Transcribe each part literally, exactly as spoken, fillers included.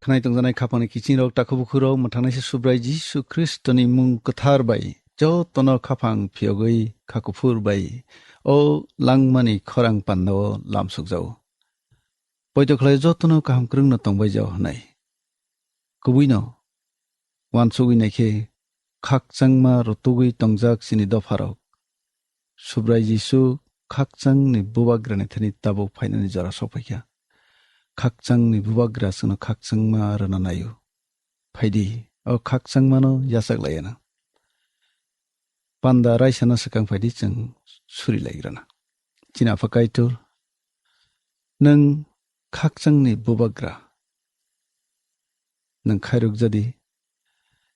Khnai tongjanai khapangni kiching rok, takhu bukhuk rok, mwthangnaisa Subrai Jisu Khristoni mung kwthar bai jotono khaphang phiyogwi kha kuphur bai o langmani khorang pandao lamsukjao. Poito khlai jotono kaham kwrwngno tongbai jao hwnwi. Kubuino uansugwi naikhe khakchangma rutugwi tongjak chini dopharok. Subrai Jisu khakchangni bubagrani thani tabuk phainani jora sokphaikha. Khakchangni bubagra chwngno khakchangma rwna naio. Phaidi, o khakchangmano yachak laiyana. Panda raisano swkang phaidi chwng suri laigrana. Chini Apha Kaitor, nwng khakchangni bubagra. Nwng khairok jadi.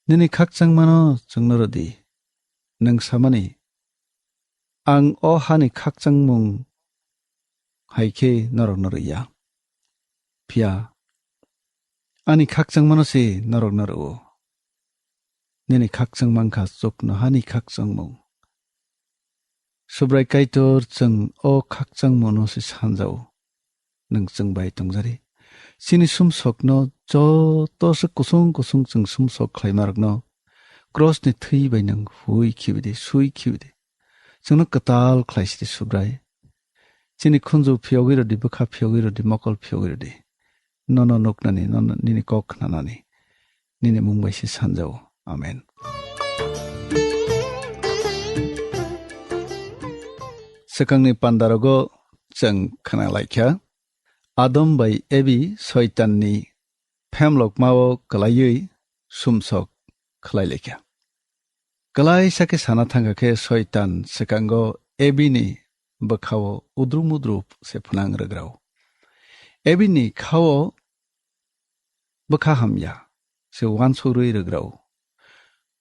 Nini khakchangmano chwngno rwdi. Nwng samani, ang o hani khakchangmung hai khe norokno rwya. Phiya ani khakchangmano se norokno rwo. Nini khakchang mankha chuknohani khakchangmung. Subrai Kaitor chwng o khakchangmungno se sanjao. Nwng chwng bai tongjari. Chini sumsokno joto se kusung kusung chwng sumsok khlaimarokno krosni thwi bai nwng hui khibidi, sui khibidi. Chwngno kwtal khlaisidi Subrai. Chini khunju phiyogwi rwdi, bwkha phiyogwi rwdi, mokol phiyogwi rwdi. Nono nuknani, nono nini kok khnanani, nini mung bai se sanjao. Amen. Swkangni pandarogo chwng khna laikha, Adam bai Ebi Soitanni phemlokmao kwlaiwi sumsok khlai laikha. Kwlaisa khe sana thangkha khe Soitan swkango Ebini bwkhao udrum udrup se phwnang rwgrao. Ebini khao bwkha hamya se uansugwi rwgrao.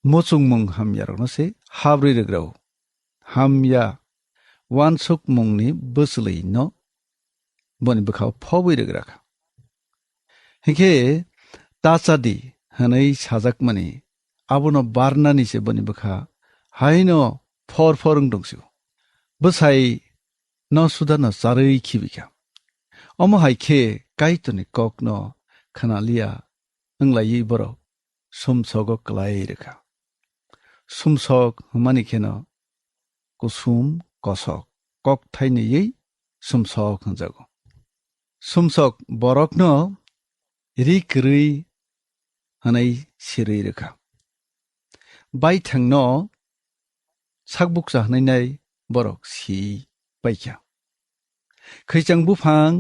Muchungmung hamyarokno se habrwi rwgrao. Hamya uansukmungni bwchwlwino boni bwkhao phobwi rwgrakha. Hinkhe ta chadi hwnwi sajakmani abono barnani se boni bwkha haino phor phor wng tongsigo. Bwsai no sudano charwi khibikha. Omo hai khe Kaitorni kokno khnaliya wnglaiwi borok sumsogo kwlai rwkha. Sumsok hwnmani kheno kusum kosok kok thainwi sumsok hwnjago. Sumsok borokno ri kwrwi hwnwi sirwi rwkha. Baithangno sakbukcha hwnwi nai borok si paikha. Khwichang buphang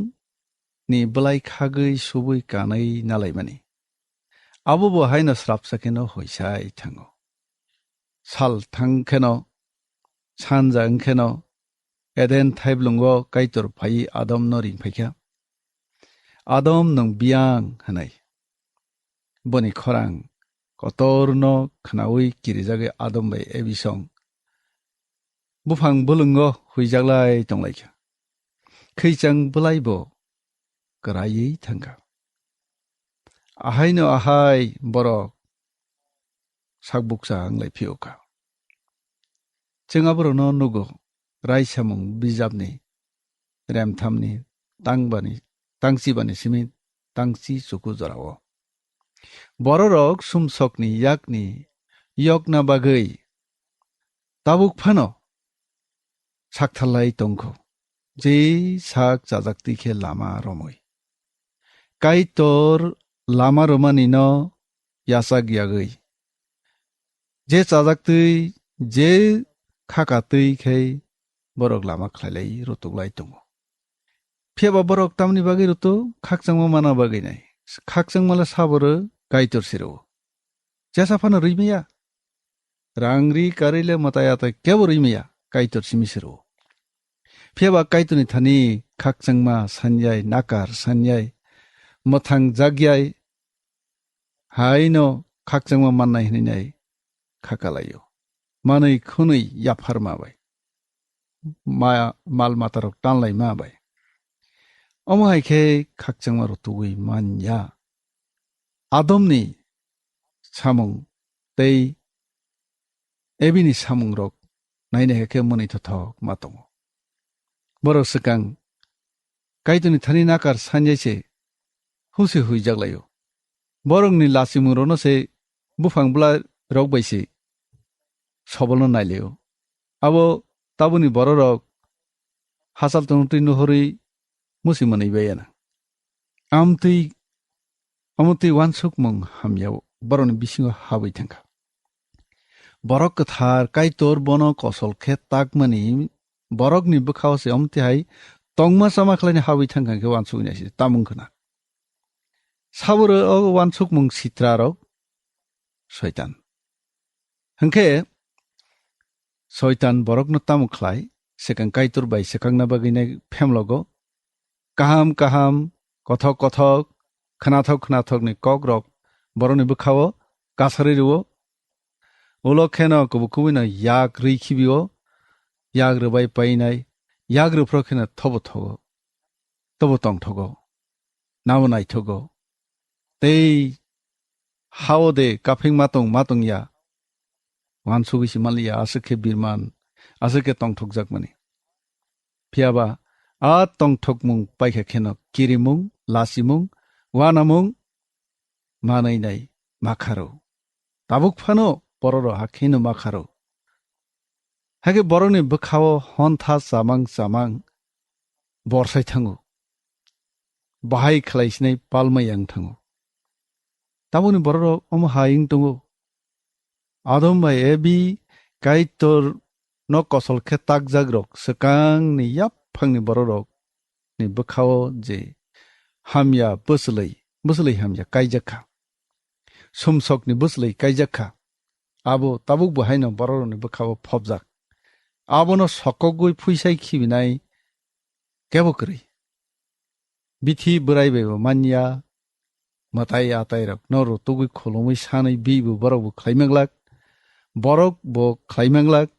ni bwlai khagwi subui kanwi nalaimani. Abo bo haino srapsa kheno hoisai thango. Sal thang kheno, sanja wng kheno, Eden thaiblwngo Kaitor phaiwi Adomno ringphaikha. "Adam, nwng biyang," hwnwi. Boni khorang kotorno khnaui kirijagwi Adam bai Ebi song buphang bwlwngo huijaklai tonglaikha. Khwichang bwlaibo kwraiwi thangkha. Ahaino ahai borok sakbukcha wnglai phiyokha. Chwng aborokno nugo, Raisamung bijapni remthamni tangbani, tangchibani simi tangchi chuku jorao. Bororok sumsokni yakni yokna bagwi tabuk phano saktharlai tongkho, je sak chajaktwi khe lama romwi. Kaitor lama rwmanino yachak yagwi, je chajaktwi, je khakatwi khe borok lama khlailai rutuklai tongo. Phiyaba borok tamni bagwi rutu? Khakchangma mana bagwi nai. Khakchangma le sabo rw, Kaitor se rwo. Jesa phano rwi maya. Rang ri karwi le mwtai atai kebo rwi maya, Kaitor simi se rwo. Phiyaba Kaitorni thani khakchangma sanyai, nakar sanyai, mwthang jakyai, haino khakchangma mannai hwnwi nai kha kalaio. Manwi khwnwi yapharma bai, ma-, mal matarok tanlaima bai. Omo hai khe khakchangma rutugwi man ya. Adomni samung tei Ebini samungrok nainai khe mwnwi thothok ma tongo. Borok swkang Kaitorni thani nakar sanjai se husi huijak laio. Borokni lachimungrokno se buphang bwlarok bai se sobolno nailaio. Abo tabukni bororok hachal tongtwi nuhorwi musi mwnwi baiya na. Amtwi, amtwi uansukmung hamya borokni bisingo habwi thangkha. Borok kwthar Kaitor bono kosol khe takmani borokni bwkhao se amtwi hai tongma chama khlaini habwi thangkha khe uansuknai se tamung khna. Saburo o uansukmung sitrarok Soitan. Hwnkhe Soitan borokno tamo khlai, swkang Kaitor bai swkangna bagwi nai phemlogo. Kaham kaham, kothok kothok, khnathok khnathokni kokrok borokni bwkhao kasarwi rwo. Ulo kheno kubui kubui no yak rwi khibio, yak rwbai painai, yak rwphro kheno thobo thogo, tobo tongthogo, nabo naithogo. Tei hao de kapheng matong matong ya, uansugwi se manliya, aswk khe birman, aswk khe tongthokjakmani. Phiyaba a tongthokmung paikha kheno kirimung, lachimung, uanamung manwi nai makharo. Tabuk phano bororok hakheno makharo. Hakhe borokni bwkhao hontha chamang chamang borsai thango. Bahai khlai sinai palmai yang thango. Tamoni bororok omo hai wng tongo. Adam bai Ebi Kaitor no kosol khe takjakrok swkangni yaphangni bororok ni bwkhao je hamya bwswlwi, bwswlwi hamya kaijak kha. Sumsokni bwswlwi kaijak kha. Abo tabuk bo haino bororokni bwkhao phobjak. Abono sokogwi phuisai khibinai kebo kwrwi. Bithi bwrai bai bo manya, mwtai atai rok no rutugwi khulumwi sanwi bi bo borok bo khlai manglak, borok bo khlai manglak,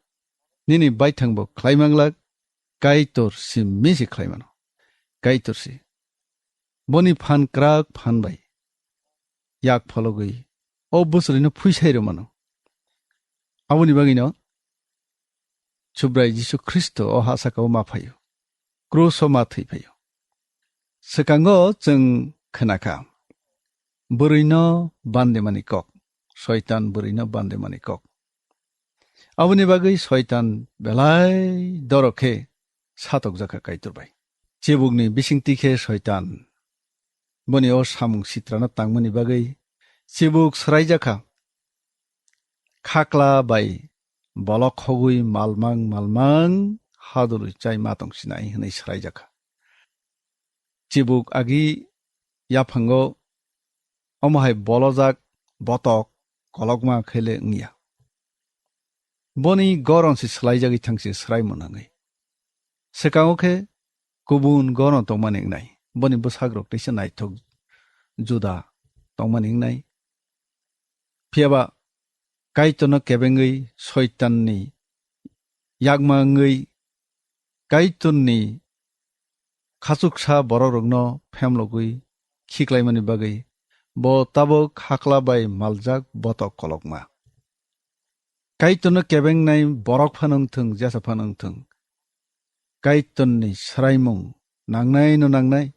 nini baithang bo khlai manglak, Kaitor simi se khlai mano. Kaitor se. Boni phan krak phan bai yak phologwi o bwswlwino phuisai rw mano. Aboni bagwino Subrai Jisu Khristo o ha saka o ma phaio. Kruso ma thwi phaio. Swkango chwng khnakha, bwrwino bandimani kok, Soitan bwrwino bandimani kok. Aboni bagwi Soitan belai doro khe satokjakha Kaitor bai. Chibukni bisingtwi khe Soitan boni o samung sitrano tangmani bagwi chibuk swraijakha. Khakla bai bolok khogwi malmang malmang hadului chai ma tong sinai hwnwi swraijakha. Chibuk agi yaphango omo hai bolojak botok kolokma khe le wngya. Boni goron se swlaijagwi thangse swrai mwnangwi. Swkango khe kubun goron tongmani wngnai. Boni bwsakrok teisa naithok juda tongmani wngnai. Phiyaba Kaitorno kebengwi Soitanni yakma wngwi Kaitorni khachuksa borokrokno phemlogwi khiklaimani bagwi bo tabuk khakla bai maljak botok kolokma. Kaitorno kebengnai borok phano wngthwng, jesa phano wngthwng, Kaitorni swraimung nangnaino nangnai.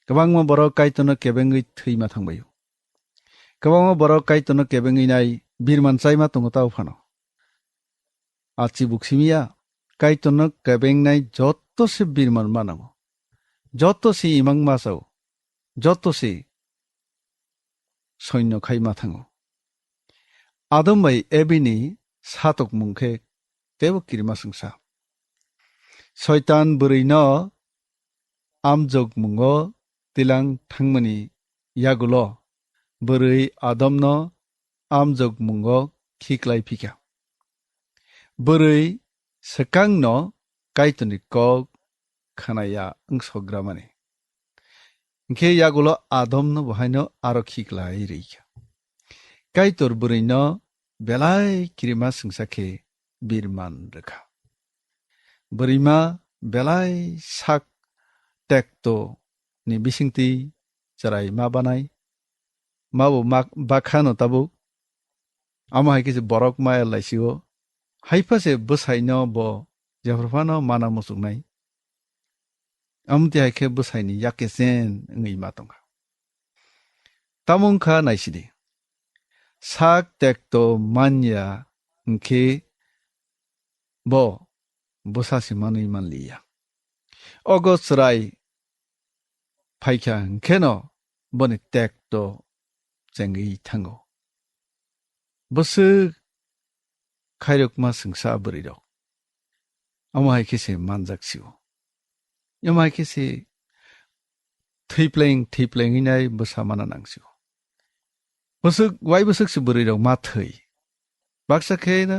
Kwbangma borok Kaitorno kebengwi thwima thangbaio. Kwbangma borok Kaitorno kebengwi nai birman chaima tongo tao phano. A chibuk simiya, Kaitorno kebengnai joto se birman manango. Joto se imang masao. Joto se soino khai ma thango. Adam bai Ebini satokmung khe teibo kirima swngsa. Soitan bwrwino amjokmungo tilang thangmani yagulo bwrwi Adamno amjokmungo khiklai phikha. Bwrwi swkangno Kaitorni kok khnaya wngsogramani. Hinkhe yagulo Adamno bo haino aro khiklai rwikha. Kaitor bwrwino belai kirima swngsa khe birman rwkha. Bwrwima belai sak tekto ni bisingtwi chwrai ma banai, mabo ma-, bakhano tabuk. Amo hai khe se borok ma laisio. Haiphase bwsaino bo jephru phano mana muchungnai. Amtwi hai khe bwsaini yakesen wngwi ma tongkha. Tamo wngkha naisidi. Sak tekto manya hwnkhe bo bwsa se manwi manliya. Ogo chwrai phaikha hwnkhe no boni tekto chengwi thango. Bwswk khairokma swngsa bwrwirok. Omo hai khe se manjak sio. Omo hai khe se thwipleng thwipleng hinai bwsa mana nang sio. Bwswk, wai bwswk se bwrwirok ma thwi. Baksa khe no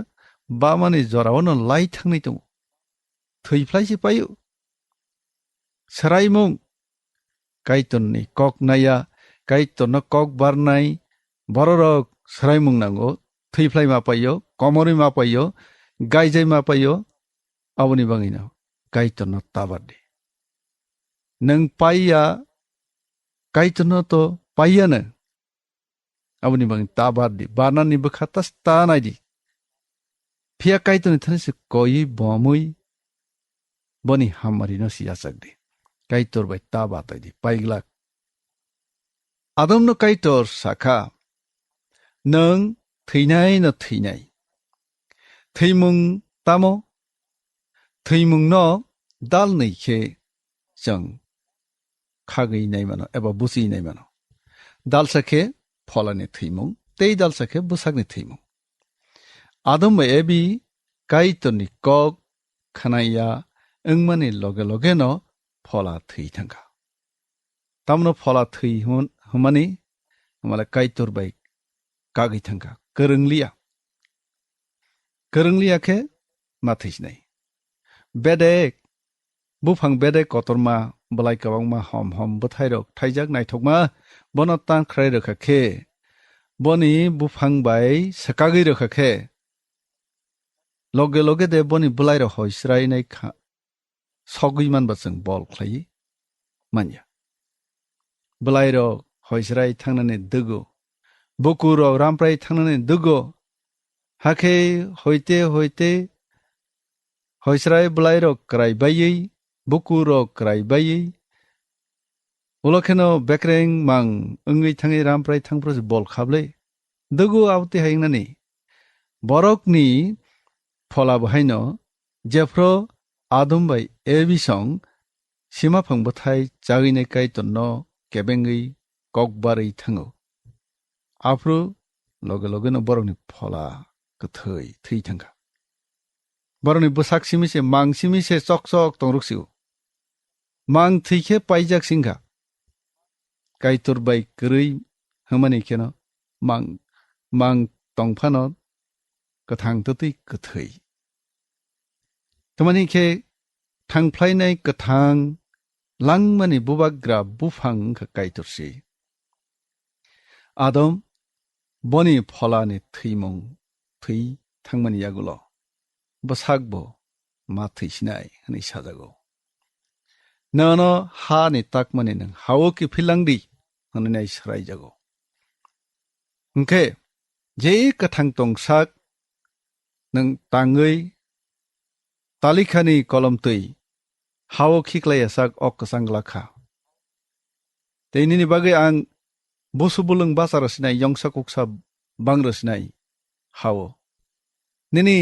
bamani jorao no lai thangwi tongo. Thwiphlai se paio. Swraimung. Kaitorni kok naiya, Kaitorno kok barnai bororok swraimung nango. Thwiphlai ma paio, komorwi ma paio, gaijai ma paio, aboni bagwino Kaitorno tabar di. Nwng paiya, Kaitorno to paiya nwng. Aboni bagwi ta bar di, barnani bwkha ta sta nai di. Phiya Kaitorni thani se koiwi bomwi boni hamari no se yachak di. Kaitor bai ta batai di, paiglak. Adamno Kaitor sakha, "Nwng thwinai no thwinai." Thwimung tamo? Thwimungno dalnwi khe chwng khagwi nai mano eba buchi nai mano. Dalsa khe pholani thwimung, tei dalsa khe bwsakni thwimung. Adam bai Ebi Kaitorni kok khnaiya wngmani loge loge no phola thwi thangkha. Tamno phola thwi hwn-, hwnmani, hwnmale Kaitor bai kagwi thangkha, kwrwngliya. Kwrwngliya khe ma thwisinai. Bedek, buphang bedek kotorma, bwlai kwbangma hom hom bwthairok thaijak naithokma, bono tan khwrai rwkha khe, boni buphang bai swkagwi rwkha khe, loge loge de boni bwlairok hoi srainai kha, sogwi manba chwng bol khlaiwi manya. Bwlairok hoisrai thangnani dugo, bukurok ramprai thangnani dugo, hakhe hoite hoite hoisrai bwlairok kwrai baiwi, bukurok kwrai baiwi, ulo kheno bekreng mang wngwi thangwi ramprai thangphuru se bol khablai. Dugo abotwi hai wngnani. Borokni phola bo haino, jephru Adam bai Ebi song sima phang bwthai chagwinai Kaitorno kebengwi kok barwi thango. Aphuru loge loge no borokni phola kwthwi thwi thangkha. Borokni bwsak simi se, mang simi se chok chok tongruk sio. Mang thwi khe paijak singkha. Kaitor bai kwrwi hwnmani kheno mang, mang tongphano kwthang twtwi kwthwi. Tamani khe thangphlainai kwthang langmani bubagra buphang wngkha Kaitor se. Adam boni pholani thwimung thwi thangmani yagulo bwsakbo ma thwisinai hwnwi sajago. Nono hani takmani nwng hao kiphillang di hwnwi nai sraijago. Hwnkhe je kwthang tongsak nwng tangwi talikhani kolomtwi hao khiklaiyasak ok kwchang glak kha. Tei nini bagwi ang busu bulwng bacharo sinai, yongsa kuksa bangrw sinai hao. Nini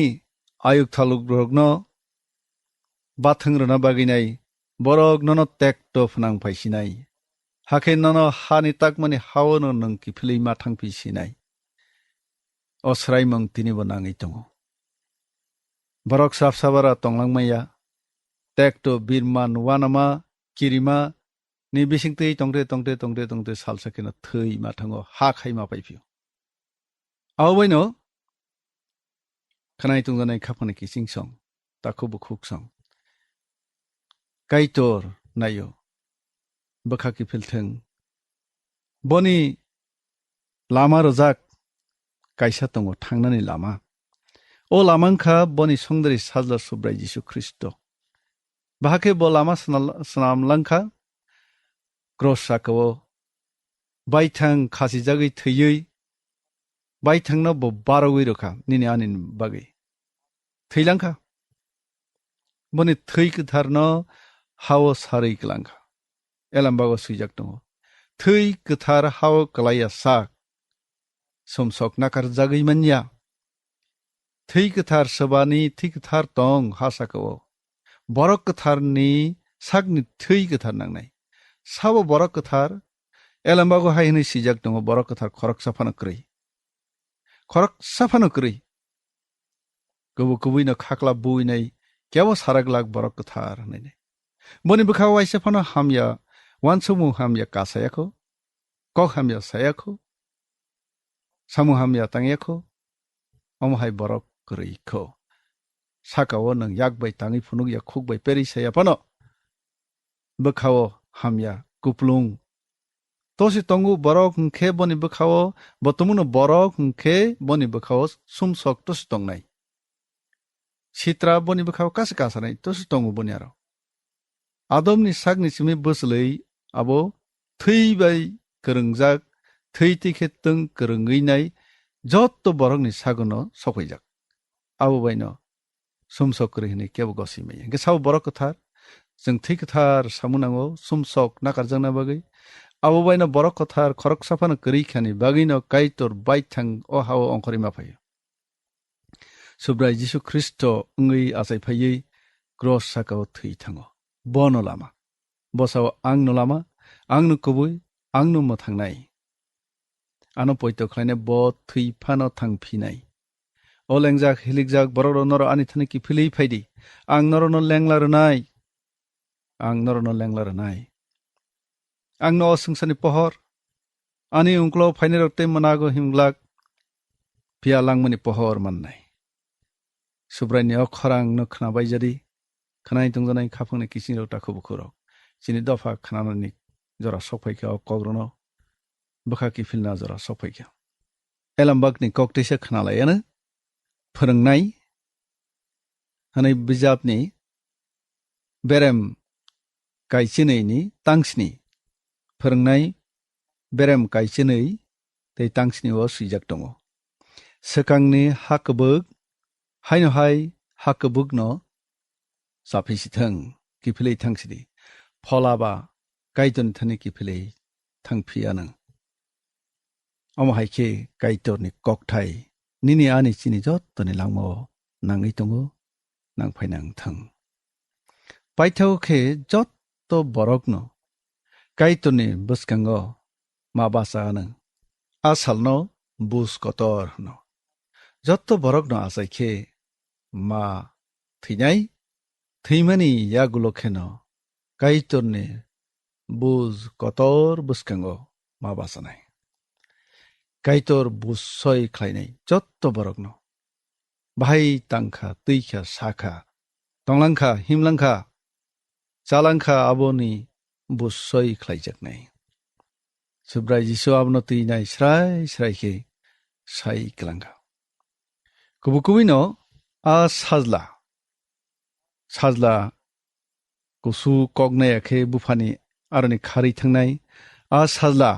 ayuk thalukrokno bathwng rwna bagwi nai borok nono tekto phnang phai sinai. Hakhe nono hani takmani hao no nwng kiphilwi ma thangphi sinai. O swraimung tinibo nangwi tongo. Borok srapsa bara tonglangmaya, tekto birma nuanama kirima ni bisingtwi tongte tongte tongte tongte salsa kheno thwi ma thango, ha khai ma paiphio. Abo baino khanai tongjanai khapani kiching song, takhu bukhuk song. Kaitor naio, bwkha kiphil thwng. Boni lama rwjak kaisa tongo, thangnani lama. O lama wngkha boni songdari Sajla Subrai Jisu Khristo. Bahai khe bo lama swnal-, swnam langkha, cross sakao baithang khachijagwi thwiwi, baithangno bo barogwi rwkha nini ani bagwi. Thwilangkha. Boni thwi kwtharno hao sarwi kwlangkha. Elambago swijak tongo, Thwi kwthar hao kwlaiya sak, sumsok nakarjagwi manya. Thwi kwthar swbani thwi kwthar tong ha saka-o. Borok kwtharni sakni thwi kwthar nangnai. Sabo borok kwthar, Elembago hai hwnwi swijak tongo, borok kwthar khoroksa phano kwrwi. Khoroksa phano kwrwi. Kubu kubuino khakla buinai, kebo saraglak borok kwthar hwnwi nai. Boni bwkha waisa phano hamya, wansukmung hamya kasayakho, kok hamya sayakho, samung hamya tangyakho, omo hai borok kwrwi kho. Saka-o nwng yak bai tangwi phunukya, khuk bai perwi saya phano, bwkha-o hamya kuplung. Tosi tongo borok hwnkhe boni bwkha-o, bo tumuno borok hwnkhe boni bwkha-o sumsok tosi tongnai. Sitra boni bwkha-o kasa kasanai tosi tongo boni aro. Adomni sakni simi bwchwlwi abo thwi bai kwrwngjak, thwi twi khe twng kwrwngwi nai jotto borokni sagono sokphaijak. Abo baino sumsok kwrwi hwnwi kebo goswi manya. Hwnkhe sabo borok kwthar, chwng thwi kwthar samung nango, sumsok nakarjakna bagwi. Abo baino borok kwthar khoroksa phano kwrwi khani bagwino Kaitor baithang o ha-o ongkhorwi ma phaio. Subrai Jisu Khristo wngwi achai phaiwi cross saka-o thwi thango. Bono lama. Bosao angno lama, angno kubui, angno mwthangnai. Ano poito khlainai bo thwi phano thang phinai. O lengjak, hilikjak borok rok norok ani thani kiphilwi phaidi. Ang norokno lengla rwnai. Ang norokno lengla rwnai. Angno o swngcharni pohor, ani ungklo phainai rok tei mwnago himglak, phiya langmani pohor mannai. Subraini o khorang no khna baijadi, khnai tongjanai khapangni kiching rok takhu bukhu rok. Chini dopha khnanani jora sok phaikha o kok rokno, bwkha kiphilna jora sok phaikha. Elambakni kok teisa khna laiano, phwrwngnai, hwnwi bijapni berem kaichinwi ni tangsni, phwrwngnai berem kaichinwi tei tangsni o swijak tongo. Swkangni ha kwbwk, haino hai ha kwbwkno chaphi si thung, kiphilwi thang sidi. Phola ba Kaitorni thani kiphilwi thang phi anw. Omo hai khe Kaitorni kokthai nini ani chini jottoni langmao nangwi tongo, nang phaina wng thung. Paithago khe jotto borokno Kaitorni bwskango ma bacha anw. A salno bus kotor hwno. Jotto borokno achai khe ma thwinai, thwimani yagulo kheno Kaitorni bus kotor bwskango ma bachanai. Kaitor bus soi khlainai jotto borokno. Bahai tangkha, twikha, sakha, tonglangkha, himlangkha, chalangkha, aboni bus soi khlaijaknai. Subrai Jisu abono twinai srai srai khe sai kwlangkha. Kubu kubui no a sajla, sajla kusu koknai ya khe buphani aroni kharwi thangnai, a sajla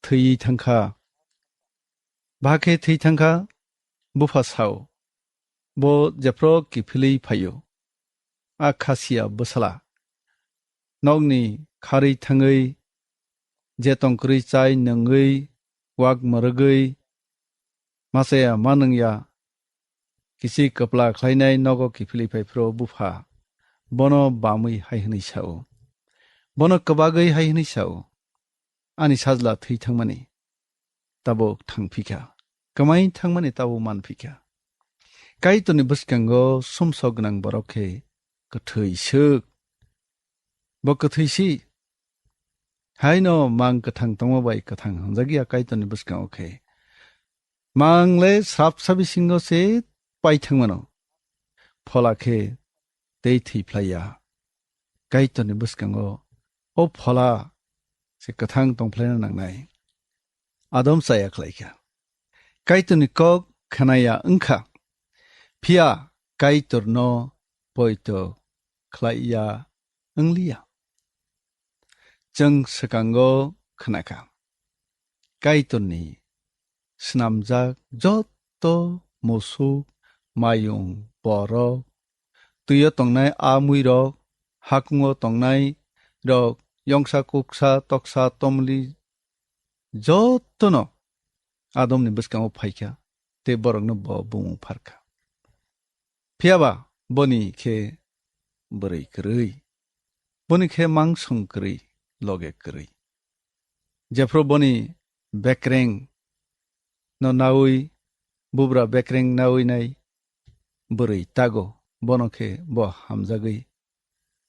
thwiwi thangkha. Bahai khe thwi thangkha, bupha sao, bo jephru kiphilwi phaio, a khasiya bwsala. Nokni kharwi thangwi, je tongkwrwi chai nungwi, wak mwrwgwi, machaya manwngya, kichik kwpla khlainai nogo kiphilwi phaiphru bupha bono bamwi hai hwnwi sao, bono kwbagwi hai hwnwi sao, "Ani sajla thwi thangmani tabuk thang phikha, kwmai thangmani tabuk man phikha." Kaitorni bwskango sumsok gwnang borok khe kwthwi swk. Bo kwthwi si. Haino mang kwthang tongma bai kwthang hwnjakya Kaitorni bwskango khe. Mang le srapsa bisingo se pai thangmano. Phola khe tei thwi phlaiya. Kaitorni bwskango o phola se kwthang tong phlaina nangnai. Adam chaya khlaikha. Kaitorni kok khnaya wngkha. Phiya Kaitorno poito khlaiya wngliya. Chwng swkango khnakha, Kaitorni snamjak jotto musuk, mayung, borok, twio tongnai a muirok, hakungo tongnai rok, yongsa kuksa, toksa, tomli, jotono Adomni bwskango phaikha tei borokno bo bumung pharkha. Phiyaba boni khe bwrwi kwrwi, boni khe mangsong kwrwi, loge kwrwi. Jephru boni bekreng no nawi, bubra bekreng nawi nai bwrwi tago, bono khe bo hamjagwi,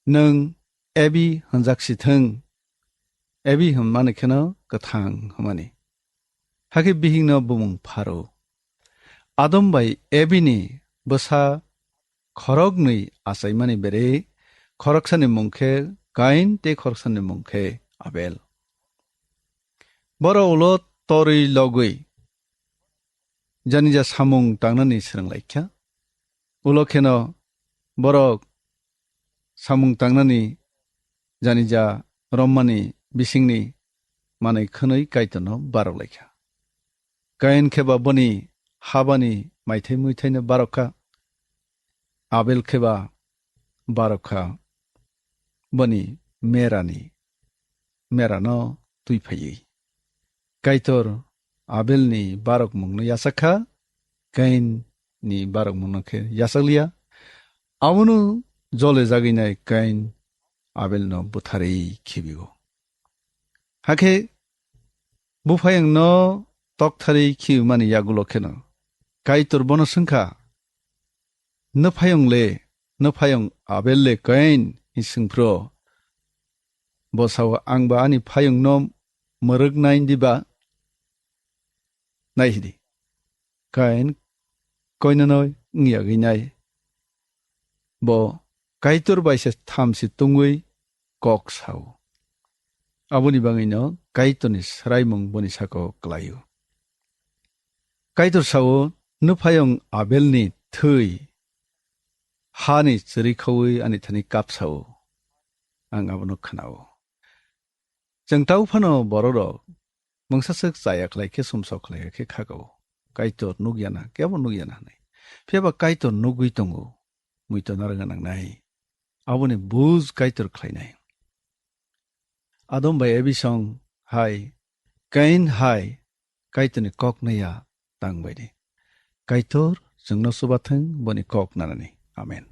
"Nwng Ebi hwnjak si thung," Ebi hwnmani kheno kwthang hwnmani. Hakhe bihikno bumung pharo. Adom bai Ebini bwsa khoroknwi achaimani bere, khoroksani mung khe Kain tei khoroksani mung khe Abel. Borok ulo torwi logwi janija samung tangnani swrwnglaikha. Ulo kheno borok samung tangnani janija rommani bisingni manwi khwnwi Kaitorno barok laikha. Kain kheba boni habani maithai muithaino barokha, Abel kheba barokha boni merani, merano twi phaiwi. Kaitor Abelni barokmungno yachakha, Kainni barokmungno khe yachakliya. Abono jole jagwi nai Kain Abelno butharwi khibigo. Hakhe buphayungno toktharwi khibimani yagulo kheno Kaitor bono swngkha, "Nwphayung le, nwphayung Abel le Kain?" hwnwi swngphro. Bo sao, "Ang ba ani phayungno mwrwknai diba? Nai hidi, Kain koinano wngya gwi nai." Bo Kaitor bai se thamsi tungwi kok sao. Aboni bagwino Kaitorni swraimung boni saka-o kwlaio. Kaitor sao, "Nwphayung Abelni thwi hani chwrwi khaui ani thani kap sao, ang abono khna-o." Chwng tau phano bororok mungsaswk chaya khlai khe sumsok khlai khe khago, Kaitor nukya na, kebo nukya na hwnwi. Phiya ba Kaitor nugwi tongo, muitu narwkna nangnai. Aboni buj Kaitor khlainai. Adom bai Ebisong hai, Kain hai, Kaitorni kok naiya tang baidi. Kaitor chwngno chubathwng boni kok nanani. Amen.